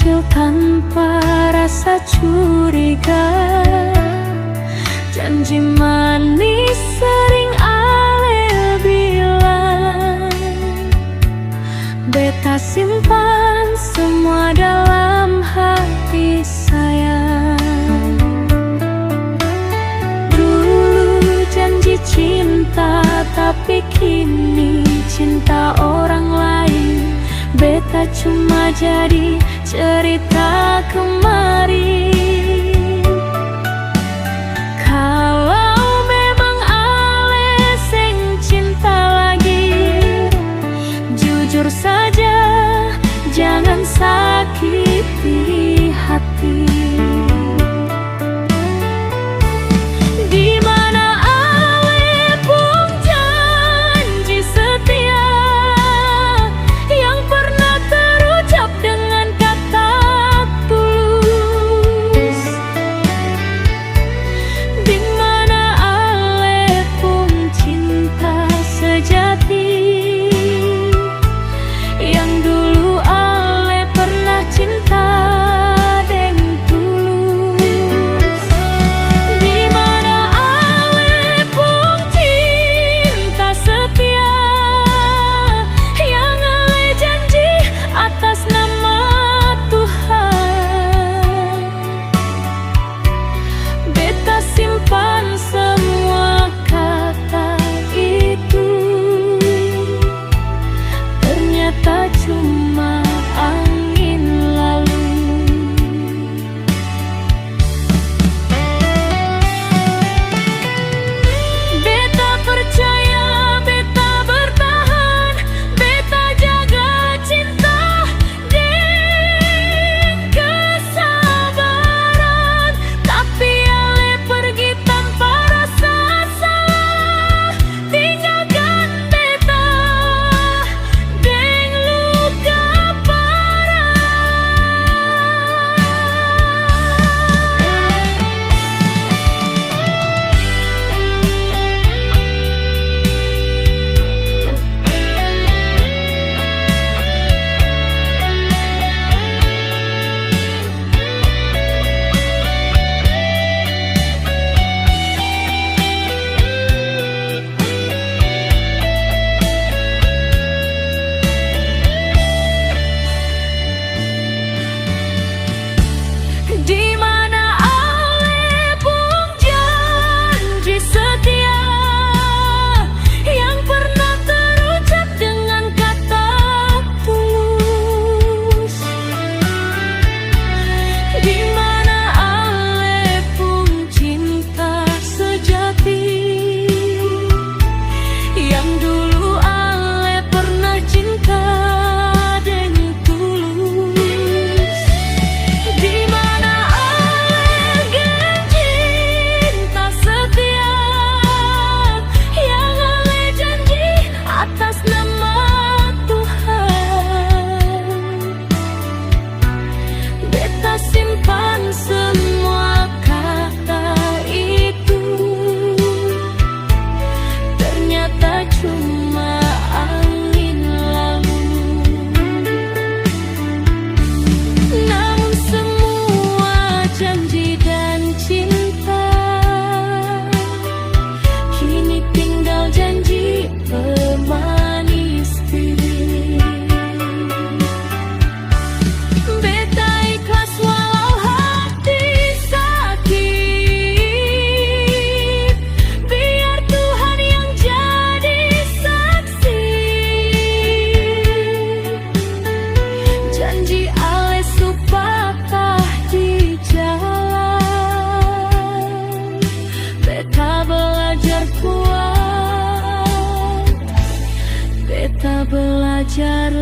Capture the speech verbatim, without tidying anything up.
Tanpa rasa curiga, janji manis sering ale bilang. Beta simpan semua dalam hati, sayang. Dulu janji cinta, tapi kini cinta orang lain. Beta cuma jadi cerita kemarin. Kalau memang ale seng cinta lagi, jujur saja, jangan sakiti hati. Di mana ale pung janji setia yang pernah terucap dengan kata tulus? Di mana ale pung cinta sejati yang dulu ale pernah cinta deng tulus? Di mana ale pung cinta setia yang ale janji atas nama Tuhan? Beta simpan semua kata itu, ternyata cuma angin lalu. Beta percaya, beta bertahan, beta jaga cinta deng kesabaran. Tapi ale pergi tanpa rasa salah, tinggalkan beta deng luka parah. Di mana ale pung janji setia yang pernah terucap dengan kata tulus? Di mana ale pung cinta sejati yang dulu ale pernah cinta deng tulus? Di mana ale geng cinta setia yang ale janji atas nama Tuhan? Beta simpan semua kata itu, ternyata cuma angin lalu. Namun semua janji dan cinta kini tinggal janji pemanis diri. Beta ikhlas walau hati sakit, biar Tuhan yang jadi saksi. Janji ale su patah di jalan. Beta belajar kuat, beta belajar